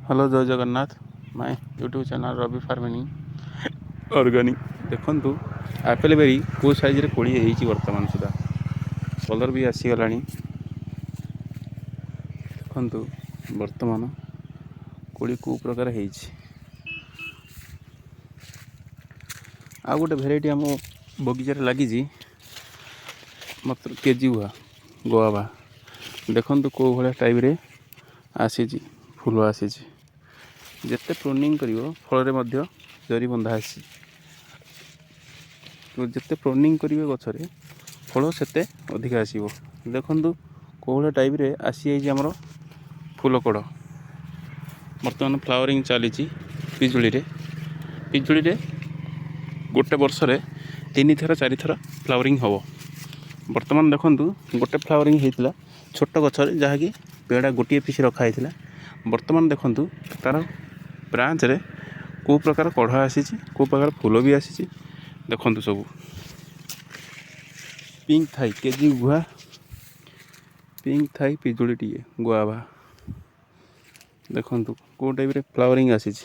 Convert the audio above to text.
Hello, Jay Jagannath. My YouTube channel Rabi farming organic. ଦେଖନ୍ତୁ, apple berry କେଉଁ ସାଇଜ୍ରେ କୋଳି ହେଇଛି। ବର୍ତ୍ତମାନ ସୁଦ୍ଧା କଲର୍ ବି ଆସିଗଲାଣି। ଦେଖନ୍ତୁ, ବର୍ତ୍ତମାନ କୋଳି କେଉଁ ପ୍ରକାର ହେଇଛି। ଆଉ ଗୋଟେ ଭେରାଇଟି ଆମ ବଗିଚାରେ ଲାଗିଛି ମାତ୍ର କେଜି ଗୁଆ ଗୁଆଭା। ଦେଖନ୍ତୁ, କେଉଁ ଭଳିଆ ଟାଇପ୍ରେ ଆସିଛି, ଫୁଲ ଆସିଛି। ଯେତେ ପ୍ରୁନିଂ କରିବ, ଫଳରେ ମଧ୍ୟ ଜରି ବନ୍ଧା ଆସିଛି। ଯେତେ ପ୍ରୁନିଂ କରିବେ ଗଛରେ, ଫଳ ସେତେ ଅଧିକା ଆସିବ। ଦେଖନ୍ତୁ, କେଉଁ ଭଳିଆ ଟାଇପ୍ରେ ଆସିଯାଇଛି ଆମର ଫୁଲ କଢ଼। ବର୍ତ୍ତମାନ ଫ୍ଲାୱାରିଂ ଚାଲିଛି ପିଜୁଳିରେ। ପିଜୁଳିରେ ଗୋଟେ ବର୍ଷରେ ତିନି ଥର, ଚାରିଥର ଫ୍ଲାୱାରିଂ ହେବ। ବର୍ତ୍ତମାନ ଦେଖନ୍ତୁ, ଗୋଟେ ଫ୍ଲାୱାରିଂ ହେଇଥିଲା ଛୋଟ ଗଛରେ, ଯାହାକି ପେଡ଼ା ଗୋଟିଏ ପିସ୍ ରଖା ହେଇଥିଲା। ବର୍ତ୍ତମାନ ଦେଖନ୍ତୁ, ତା'ର ବ୍ରାଞ୍ଚରେ କେଉଁ ପ୍ରକାର କଢ଼ ଆସିଛି, କେଉଁ ପ୍ରକାର ଫୁଲ ବି ଆସିଛି। ଦେଖନ୍ତୁ ସବୁ ପିଙ୍କ ଥାଇ କେଜି ଗୁଆ, ପିଙ୍କ ଥାଇ ପିଜୁଳି ଟିକେ ଗୁଆଭା। ଦେଖନ୍ତୁ, କେଉଁ ଟାଇପ୍ରେ ଫ୍ଲାୱାରିଂ ଆସିଛି।